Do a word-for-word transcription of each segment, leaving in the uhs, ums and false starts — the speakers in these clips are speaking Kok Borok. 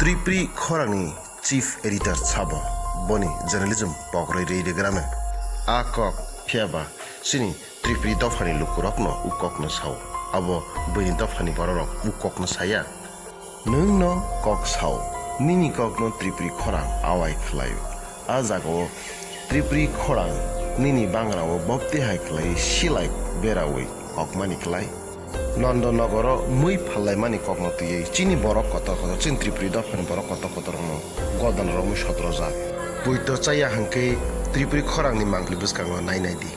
Tripuri khorangni chief editor sabo boni journalism pogrwi rwi rwgrano. A kok phiya ba chini Tripuri dophani lukurokno u kokno sao. Abo buini dophani bororok u kokno saya. Nwngno kok sao, nini kokno Tripuri khorang awai khlaio. A jagao Tripuri khorang nini bangrao bopti hai khlai silai beraui kokmani khlai. Nondonogoro mui phallaimani kokno twiwi chini borok kotor kotor, chini Tripuri dophani borok kotor kotor wngno godal romwi sotro jak. Poito chaya hwnkhe Tripuri khorangni mangpli bwskango nai nai di.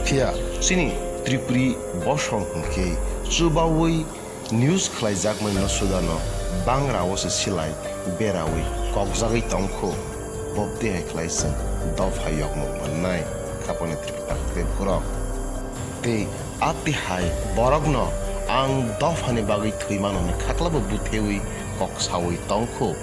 Phiya chini Tripuri bosong hwnkhe chubaui news khlaijakmani no sudano bangrao se silai beraui kokjagwi tongkhu. Bopti hai khlai chwng dopha yokmung mannai khaponi Tripura borok. Tei atihai borokno ang dophani bagwi thwi mano hwnwi khaklabo butheui kok saui tongkhu.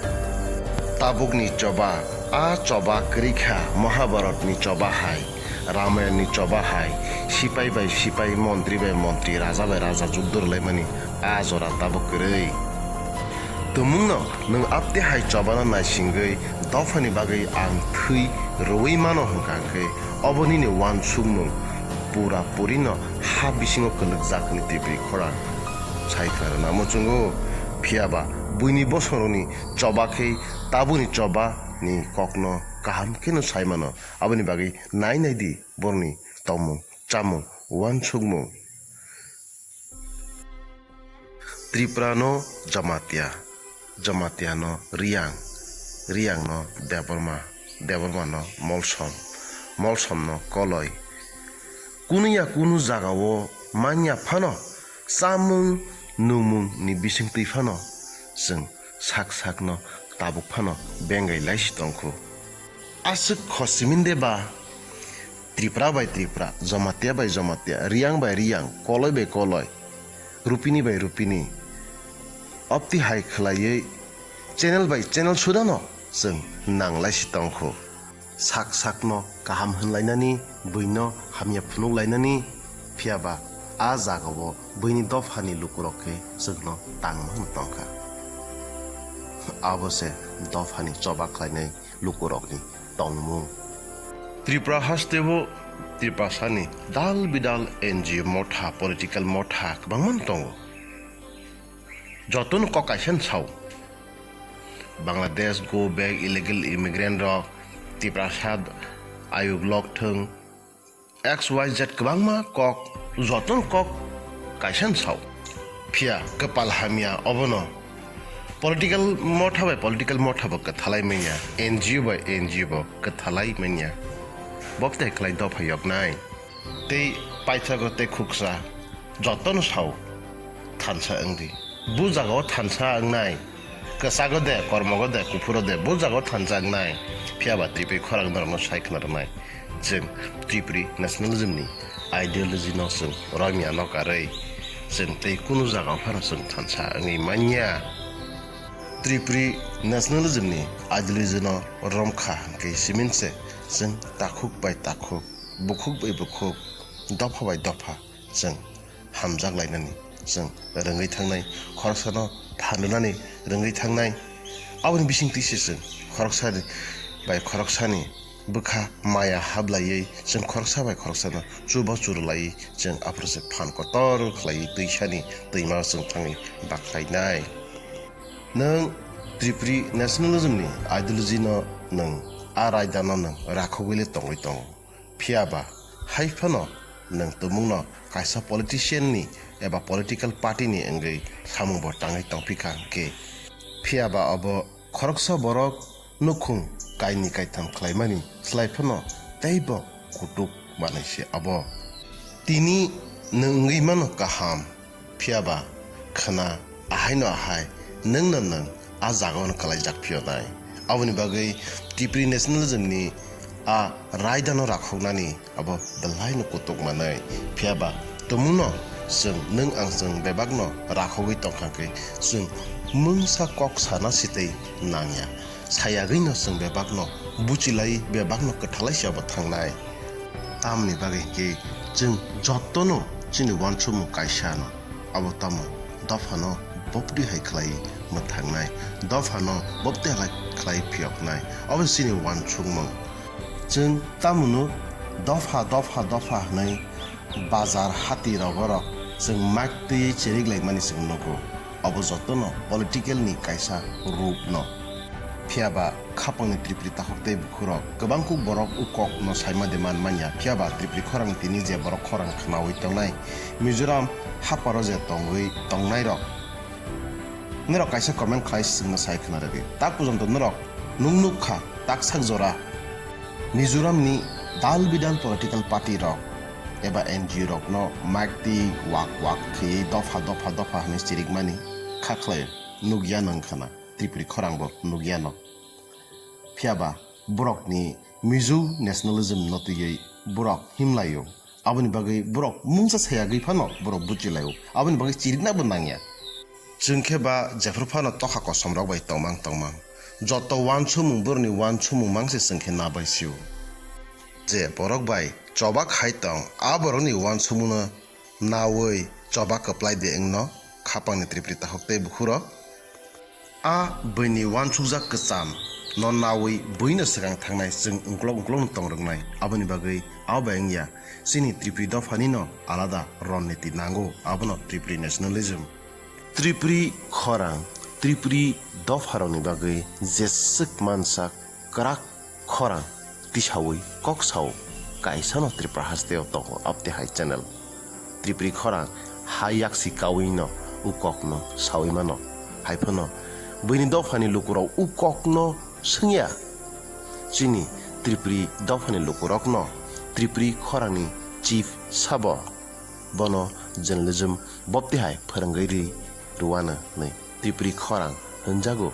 Tabukni choba, a choba kwrwi kha Mahabharatni choba hai, Ramayanni choba hai, sipai bai sipai, montri bai montri, raja bai raja jukdor laimani a jora tabuk kwrwi. Tumungno nwng apte hai chobano naisingwi dophani bagwi ang thwi rwui mano hwnkha khe obo nini uansukmung pura purino ha bisingo kwlwkjak hwnwi Tripuri khorang sai khlai rwna muchungo. Phiya ba buini bosongrokni choba khe tabukni choba ni kokno kaham kheno sai mano. Aboni bagwi nai nai di borokni tongmung, chamung, uansukmung. Tripura no Jamatia, Jamatia no Riyang, Riyang no Debbarma, Debbarma no Molsom, Molsom no Koloi. Kunu ya kunu jagao manya phano, chamung nungmung ni bisingtwi phano chwng sak sak no tabuk phano bengai laisi tongkhu. Aswk khosiminde ba Tripura bai Tripura, Jamatia bai Jamatia, Riyang bai Riyang, Koloi bai Koloi, Rupini bai Rupini. Opti hai khlaiwi channel bai channel sudano chwng nang laisi tongkhu. Sak sakno kaham hwnlainani, buino hamya phunuk lainani, phiya ba a jagao buini dophani lukurok khe chwngno tangma hwn tongkha. Abo se dophani choba khlainai lukurokni tongmung. Tripura hasteo Tiprasani dal bidal N G O motha, political motha kwbangma tongo. Jotono kok kaisa no sao. Bangladesh go back illegal immigrant rok, Tiprasa ayuk lok thung, X Y Z kwbangma kok, jotono kok kaisa no sao. Phiya kwpal hamya obono political motha bai political motha bo kwthalai manya, N G O bai N G O bo kwthalai manya. Bo bwtai khlai dopha yoknai. Tei paithago tei khuksa jotono sao thansa wngdi. Bu jagao thansa wngnai, kwchago de, kormogo de, kuphuro de, bu jagao thansa wngnai. Phiya ba Tripuri khorang norokno sai khna rwnai. Chwng Tripuri nationalism ni ideology no chwng romya no karwi, chwng tei kunu jagao phano chwng thansa wngwi manya. Tripuri nationalism ni ideology no romkha hwnkhe simin se chwng takhuk bai takhuk, bukhuk bai bukhuk, dopha bai dopha chwng hamjak lainani, chwng rwngwi thangnai, khoroksano phan rwnani rwngwi thangnai. Aboni bisingtwi se chwng khoroksa bai khoroksani bwkha maya hablaiwi chwng khoroksa bai khoroksano chuba churulaiwi chwng aphuru se phan kotor khlaiwi twisani twima chwng thangwi baklainai. Nwng Tripuri nationalism ni ideology no nwng a raida no nwng rakhogwi le tongwi tongo. Phiya ba hai phano nwng tumungno kaisa politician ni eba political party ni wngwi samung bo tangwi tongphi kha hwnkhe, phiya ba abo khoroksa borok nukhung kaini kaitham khlaimani slai phano teibo kutuk manwi se abo. Tini nwng wngwi mano kaham, phiya ba khwna ahaino ahai nwngno nwng a jagao no kwlaijak phiyonai. Aboni bagwi Tripuri nationalism ni a raida no rakhoknani abo belai no kutuk manwi. Phiya ba tumungno chwng nwng ang chwng bebakno rakhogwi tongkha khe chwng mungsa kok sana sitwi nangya. Sayagwi no chwng bebakno buchilai bebakno kwthalai se abo thangnai. Tamoni bagwi hwnkhe chwng jotono chini uansukmung kaisa no, abo tamo dophano bopdi hai khlai mwthangnai, dophano bopdi hai khlai phiyoknai, abo chini uansukmung. Chwng tamoni dopha, dopha, dopha hwnwi bazar hati rogo rok chwng mic twi chirik laimani chwng nugo. Obo jotono political ni kaisa rup no. Phiya ba khapangni Tripuri takhuk tei bukhurok kwbang kuk borok o kok no saima de man manya. Phiya ba Tripuri khorang tini je borok khorang khnaui tongnai Mizoram haparo je tongwi tongnai rok, norok kaisa comment khlai swngno sai khna rwdi. Tak pojonto norok nuk nuk kha, tak sak jora Mizoram ni dal bidal political party rok eba N G O rok no mic twi wak wak khwi dopha dopha dopha hwnwi chirikmani kha khlai nukya nang khana. Tripuri khorang bo nukya no. Phiya ba borok ni Mizo nationalism no twiwi borok himlaio. Aboni bagwi borok mungsa sayagwi phano borok buchilaio. Aboni bagwi chirikna bo nangya. Chwng khe ba jephru phano tokha kosom rok bai tongmang tongmang. Joto uansukmung borokni uansukmung mang se chwng khe nabai sio. Je borok bai choba khai tong, a borokni uansukmung no naui choba kwplai de wngno khapangni Tripuri takhuk tei bukhurok. A buini uansukjak kwcham no naui buino swkang thangnai chwng ungklok ungklokno tong rwknai. Aboni bagwi abo bai wngya chini Tripuri dophani no alada ronniti nango, abono Tripuri nationalism. Tripuri khorang, Tripuri dopharokni bagwi jeswk mansak kwrak khorang tisaui kok sao kaisano Tripura hasteo tongo Apte Hai channel. Tripuri khorang ha yaksi kaui no u kokno saui mano. Hai phano buini dophani lukurok u kokno swngya. Chini Tripuri dophani lukurokno Tripuri khorangni chief sabo bono journalism bopti hai phwrwngwi ri rwano hwnwi Tripuri khorang hwnjago.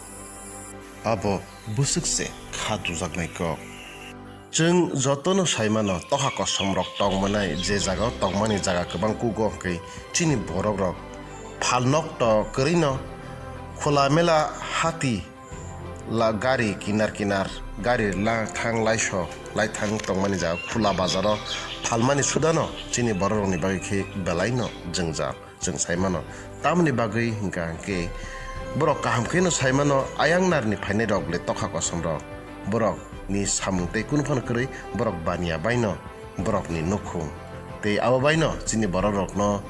Abo bwswk se kha tujaknai kok. Chwng jotono sai mano, tokha kosom rok tong manai, je jaga o tong mani jaga kwbang kugo hwnkhe chini borok rok phal nok to kwrwi no khula mela hati la gari kinar kinar gari la thang laiso lai thang tong mani jaga khula bazar o phal mani suda no chini borok rok ni bagwi khe belai no jwngjal. Chwng sai mano. Tamoni bagwi hwnkha hwnkhe borok kaham kheno sai mano, ayang narni phainai rok le tokha kosom rok. Borok ni samung tei kunu phano kwrwi, borok baniya baino borok ni nukhung. Tei abo baino chini borok rok no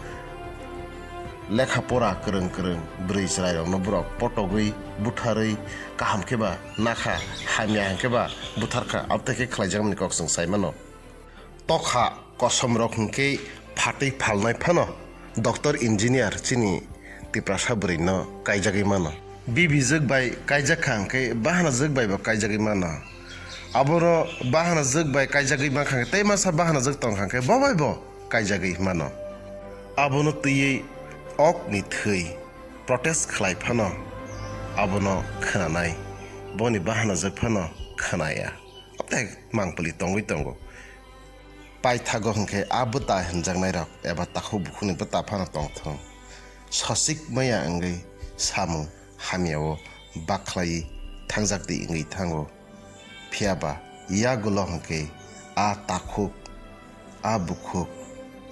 lekha pora kwrwng kwrwng bwrwi chwrai rok no borok potogwi butharwi kaham khe ba nakha, hamya hwnkhe ba butharkha, abotei khe khlaijak mani kok chwng sai mano. Tokha kosom rok hwnkhe phatwi phalnai phano doctor engineer chini Tiprasa bwrwi no kaijagwi mano. Bibijwk bai kaijak kha hwnkhe bahanajwk bai bo kaijagwi mano. Abono bahanajwk bai kaijagwi mankha hwnkhe tei masa bahanajwk tongkha hwnkhe bo bai bo kaijagwi mano. Abono twiwi okni thwi protest khlai phano abono khwnanai, boni bahanajwk phano khwnaya. Abotei mangpili tongwi tongo. Paithago hwnkhe a bwta hinjaknairok eba takhuk bukhukni bwta phano tongthung. Sosik maya wngwi samung hamyao bakhlaiwi thangjak di wngwi thango. Phiya ba yagulo hwnkhe a takhuk, a bukhuk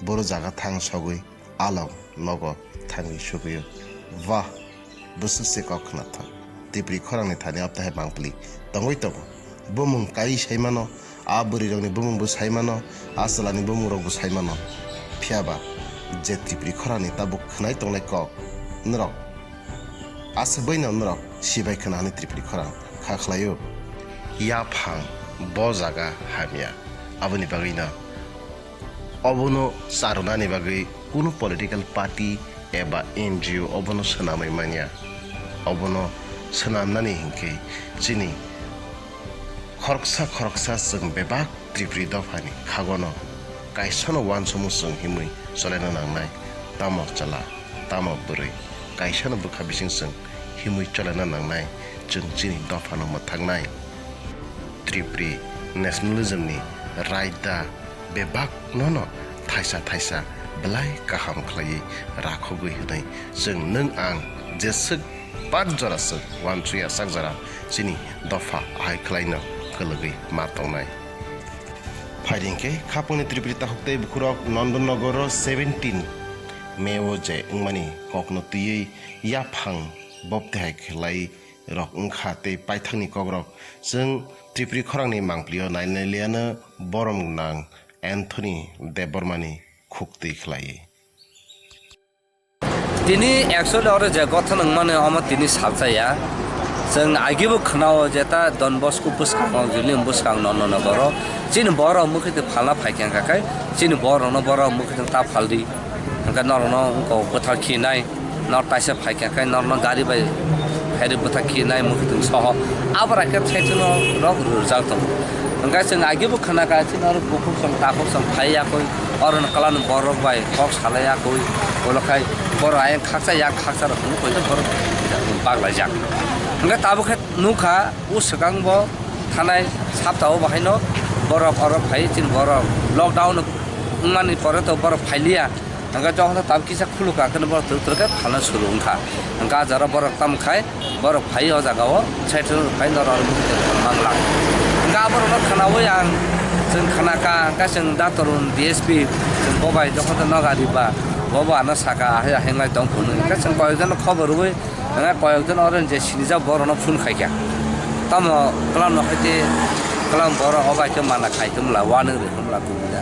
boro jaga thang sogwi along nogo thangwi sugwio. Wah! Bwswk se kok khwnathok. Tipri khorangni thani abtahai mangpili tongwi tongo. Bumung kai sai mano, a bwrwirokni bumungbo sai mano, a chwlani bumungrokbo sai mano. Phiya ba je Tipri khorangni tabuk khwnai tongnai kok, norok aswk baino norok sibai khwna hwnwi Tipri khorang kha khlaio. Yaphang bo jaga hamya, aboni bagwino obono charwnani bagwi kunu political party eba N G O obono swnamwi manya. Obono swnamnani hinkhe chini khoroksa khoroksa chwng bebak Tripuri dophani khagono kaisano uansukmung chwng himwi cholaina nangnai. Tamo chwla, tamo bwrwi, kaisano bwkha bising chwng himwi cholaina nangnai, chwng chini dophano mwthaknai. Tripuri nationalism ni raida bebak nono thaisa thaisa belai kaham khlaiwi rakhogwi hwnwi chwng nwng ang jeswk pak jora swk uansukya sak jora chini dopha ahai khlaino kwlwgwi ma tongnai. Phaidi hinkhe khapangni Tripuri takhuk tei bukhurok Nondon Nogoro seventeen meo je wngmani kokno twiwi yaphang bobtwi hai khlai rok wngkha tei paithakni kokrok chwng Tripuri khorangni mangpilio nai nai liano borom gwnang Anthony Debbarmani khuktwi khlai. Tini actually oro je gotha nangmani omo tini salsa ya. Chwng agibo khwnao je ta Don Bosco bwskango, Julian bwskango no no no boro. Chini borok mukhuitwi phalna phaikha hwnkha khe, chini borokno borok mukhuitwi ta phaldi. Hwnkhe norokno wngkok bwthar khinai, nor taisa phaikha khe norokno gari bai phairwi bwthar khinai mukhuitwi soho. Abora khe thaichino rok rwjak tongo. Hwnkhe chwng agibo khwnakha chini oro bukhuk song takhuk song phai yakwi. Oro ni kwlano borok bai kok salai yakwi, ulo khai borok ayang khaksa yak khaksa rok hwnwi koi borok baglaijak. Hwnkhe tabuk khe nukha o swkang bo thanai sapta o bahaino borok oro phai chini borok lockdown wngmani pore to borok phailiya. Hwnkhe jokhon tabuk kisa khulukha khe borok twrwk twrwk khe phalna suru wngkha. Hwnkhe ah jora borok tamo khai Borok phai o jaga o, side o phai norok mangla. Hingke aborok no khwnaui ang chwng khwnakha, hingke chwng da torun D S P chwng bobai jokhon no gari ba, bobo ano saka ahai ahai wng lai tong phunuk. Hingke chwng koyok jano khobor rwui, hingke koyok jano oro je sinijak borok no phone khaikha. Tamo kwlam no hai te, kwlam borok o bai khe mana khai thumla, wanung rw thumla kubui da.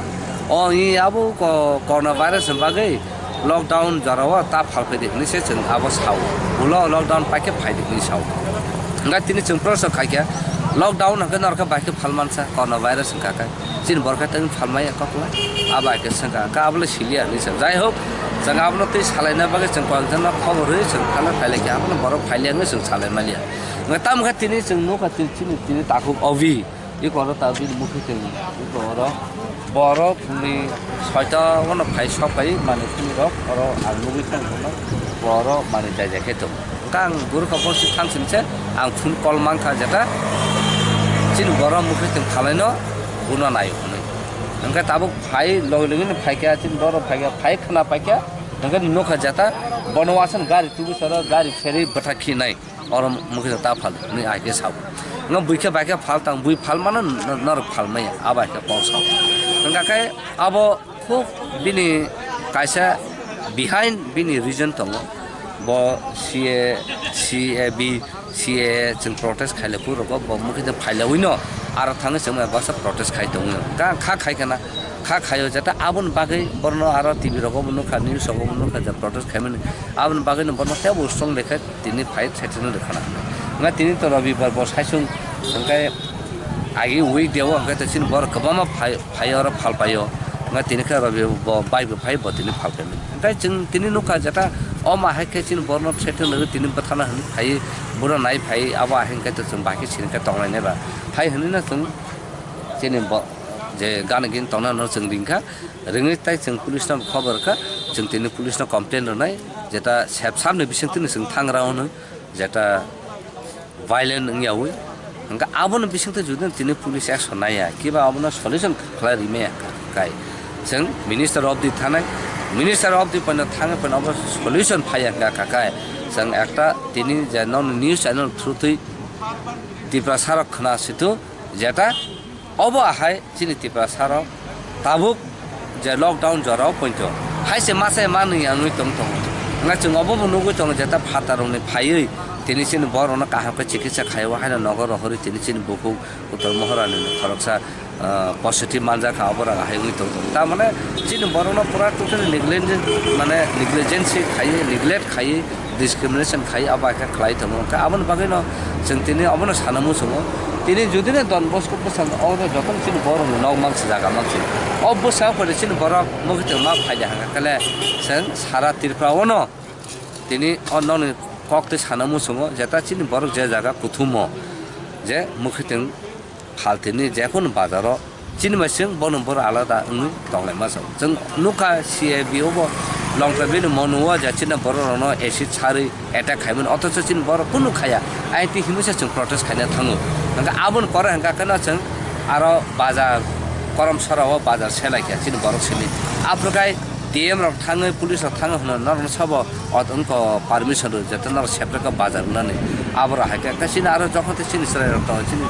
O i abo ko-, corona virus ni bagwi lockdown jorao ta phalphaidi hinwi se chwng abo sao. Ulo lockdown paikhe phaidi hinwi sao. Hwnkhe tini chwng proshno khaikhe lockdown hwnkhe norokhe baikhe phalmansa corona virus wngkha khe. Chini borok khe tei phalmaya kokla. Abo hai khe swngkha hwnkhe abole siliya hinwi sa. Jai hok, chwng abono tei salaina bagwi chwng koyekjano khobor rwi chwng phano phailaikhe abono borok phailia hinwi chwng salaimaliya. Hwnkhe tamo khe tini chwng nukha tini chini tini takhuk obi. Iko oro ta bini mukhi twi iko oro borok phungni soita ono phai sok phai manwi phungni rok oro ang nugwi tong tongno borok manwi jai jai khe tongo. Hwnkhe ang guru kha bosi thang sini se ang phone call mankha jeta chini borok mukhi twi phalaino buno naio hwnwi. Hwnkhe tabuk phai logi logi no phaikha chini borok phaikha phai khwna paikha hwnkhe nukha jeta bono wasani gari tubui soro gari serwi bwthak khinai. Oro mukhe ta phal ni ai khe sao. Nga bui khe bai khe phal tang, bui phal mano n-, norok phal maya, abo hai khe kok sao. Hingkha khe abo khub bini kaisa behind bini reason tongo. Bo C A, C A B, C A A chwng protest khaile phuru rogo bo mukhe twi phailawi no aro thangwi chwng bai bwsa protest khai tongo. Ka kha khai kana, kha khaio jeta aboni bagwi borno aro T V rogo bo nukha, news rogo bo nukha je protest khaimani. Aboni bagwi no borno tebo strong lekha. Tini phai saichwrwng rwkhana. Hwnkhe tini to Robibar bo saichung hwnkhe agi weekday o hwnkhe to chini borok kwbangma phai, phai oro phal paio. Hwnkhe tini khe Robibar bo bike bo phai bo tini phal paimani. Hwnkhe chwng tini nukha jeta omo hai khe chini borokno saichwrwng rwgwi tini bwthana hwnwi phai buro nai phai abo hai hwnkhe to chwng bai khe sini khe tongnai nai ba. Phai hwnwi no chwng chini bo je gana gini tongna no chwng ringkha. Ringwi tai chwng police no khobor kha. Chwng tini police no complain rwnai jeta sep samni bisingtwi no chwng thangra hwnwi. Jeta violent wngyawi. Hwnkhe aboni bisingtwi jodi tini police action naiya, kiba abono solution khlai rimaya kai. Chwng minister of the thanai, minister of the poino thangwi poino abo solution phaiya hwnkha kai. Chwng ekta tini je non news channel through twi Tiprasa rok khna situ jeta obo ahai chini Tiprasa rok tabuk je lockdown jorao poito hai se masa manwi wngwi tong tongo. Hwnkhai chwng obo bo nugwi tongo jeta phatarokni phaiwi tini chini borokno kaham khe chikitsa khaio haino nogo rohorwi tini chini bukhuk Uttor Moharani khoroksa, ah, positive manjak kha obo rok ahai wngwi tong tongo. Tamane chini borokno pura totally negligent mane negligence khaiwi neglect khaiwi discrimination khai abo hai khe khlai tongo. Hwnkhe aboni bagwino chwng tini abono sana muchungo. Tini jodi no Don Bosco bwskango oro jotono chini borokni nok mangsi jaga mangsi. O bwskango pore chini borok mokitwng ma phaida hwnkha khe le chwng sara Tripura ono tini o nokni kok twi sana muchungo jeta chini borok je jaga kuthumo je mokitwng Phaltini jekunu bazaro chini bai chwng bono boro alada wngwi tonglaima chwng. Chwng nukha C A B o bo Longkha bini mono o ja chini borok rokno acid sarwi attack khaimani, othocho chini borok kunu khaya. Aiti hinwi se chwng protest khaina thango. Hwnkhe aboni pore hwnkha kheno chwng aro bazar Korom sora o bazar selai kha chini borok simi. Aphuru khai D M rok thangwi, police rok thangwi hwnwi norokno sabo Ot wngkha permission rw, jeta norok separate khe bazar wngnani. Aboro hai khe, khe chini aro jokhon tei chini chwrairok tongo, chini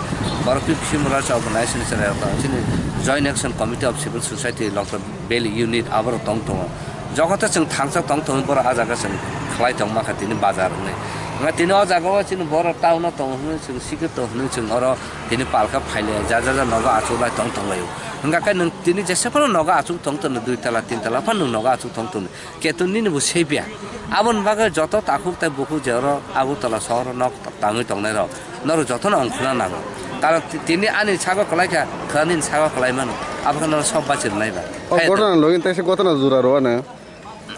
borok twi bisingo rw chok wngnai, chini chwrairok tongo, chini Joint Action Committee of Civil Society, Longkha Valley Unit, aborok tong tongo. Jogoto chwng thangsa tong tong borok ah jaga chwng khlai tong ma kha tini bazar hwnwi. Hwnba tini o jaga o chini borok town o tongo hwnwi chwng sikhe tong hwnwi chwng oro tini palka phaile ja ja ja nogo achuk lai tong tong laio. Hwnga khe nwng tini jesa phano nogo achuk tong tong dui tala tin tala phano nwng nogo achuk tong tong. Keto nini bo sei piya. Aboni bagwi joto takhuk tei bukhuk je oro Agartala sohoro nok tangwi tongnai rok, norok jotono ongkhorna nango. Karon ti-, tini ani sago kwlai kha, kha nini sago kwlai mano. Abo khe norok sob bachir nai ba. O hai to. Gotona logi teisa gotona jora rw ano.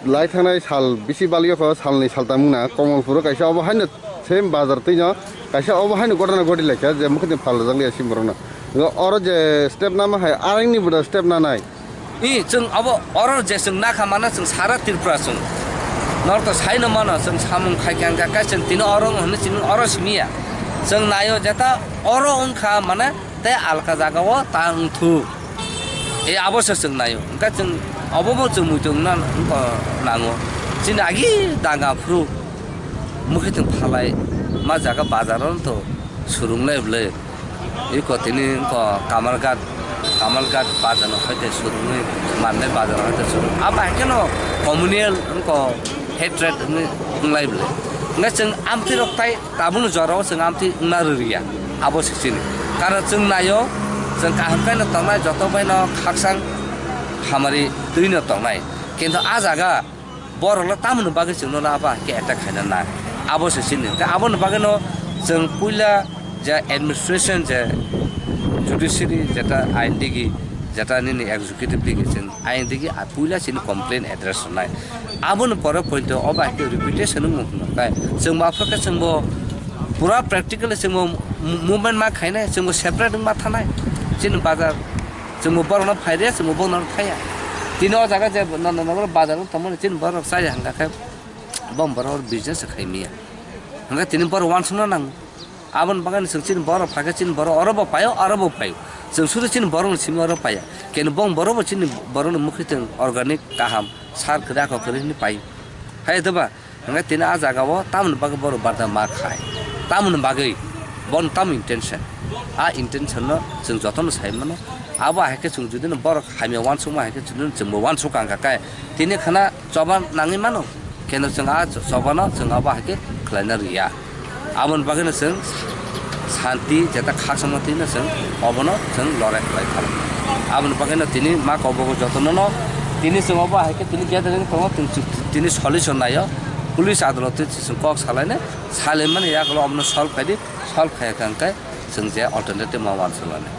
Lai thangnai sal bisi baliyo kho, salni saltam wngna Komolpuro kaisa obo haino same bazar twino kaisa obo haino gotona goti lai kha je mukhuitwng phalajak liya si borokno. Oro je step nama hai arangni bo step nanai. I, chwng abo oro je chwng nakha mano chwng sara Tripura chwng. Nor to saino mano chwng samung khai khe hwnka khe chwng tini oro wng hwnwi chwng oro simiya. Chwng naio jeta oro wngkha mane tei alka jagao ta wngthu. E abo se chwng naio. Hwnka chwng obo bo chwng muitu wngna wngkha nango. Chini agi danga phuru mukhuitwng phalai ma jaga bazar o to surung lai bwle. Iko tini ko Kamalghat, Kamalghat bazar no hoite surungwi mannai bazar hoite surung. Abo hai kheno communal ko hatred wngwi wnglai bwle. Hwnga chwng amtwi rok tai tabukni jora o chwng amtwi wngna rwriya. Abo se chini. Karon chwng naio, chwng kaham khe no tongnai, joto bai no khakchang hamari twi no tongnai. Kintu ah jaga borok le tamoni bagwi chwngno abo hai khe attack khaina nang. Abo se chini. Tei aboni bagwino chwng puila je administration je judiciary jeta ain digi jeta nini executive digi chwng ain digi a puila chini complaint address rwnai. Aboni pore poito obo hai khe reputation wngmung hwnka khe chwng bo aphuru khe chwng bo pura practically chwng bo movement ma khainai, chwng bo separate wngma thanai. Chini bazar Chwngbo borokno phai rw ya, chwngbo bono phai ya. Tini o jaga je nono nogoro bazar wng tongmani chini borok chaya hwnka khe bo borok business khai manya. Hwnka tini borok uansukna nango. Aboni bagwi chwng chini borok phai khe chini borok oro bo paio, oro bo paio. Chwng sudu chini borokni simi oro paiya. Keno bong borok bo chini borokni mukhuitwng organic kaham sar kwrwi ako kwrwi hwnwi paio. Hai doba? Hwnkhai tini ah jagao tamoni bagwi borok barda ma khai? Tamoni bagwi? Bono tamo intention? Ah intention no chwng jotono sai mano. Abo hai khe chwng judino borok hamya uansukma hai khe chwngno chwngbo uansukha hwnka khe tini khana choba nangwi mano. Keno chwng ah chobano chwng abo hai khe khlaina rwya. Aboni bagwino chwng santi jeta khakchangma twino chwng obono chwng lorai khlai thang. Aboni bagwino tini ma kobogo jotono no tini chwng obo hai khe tini gathering tongo, tini solution naio, police adolot twi chwng kok salainai, salaimani yagulo obono solve khaidi, solve khaiya khe hwnkhe chwng je alternative ma uansuklanai.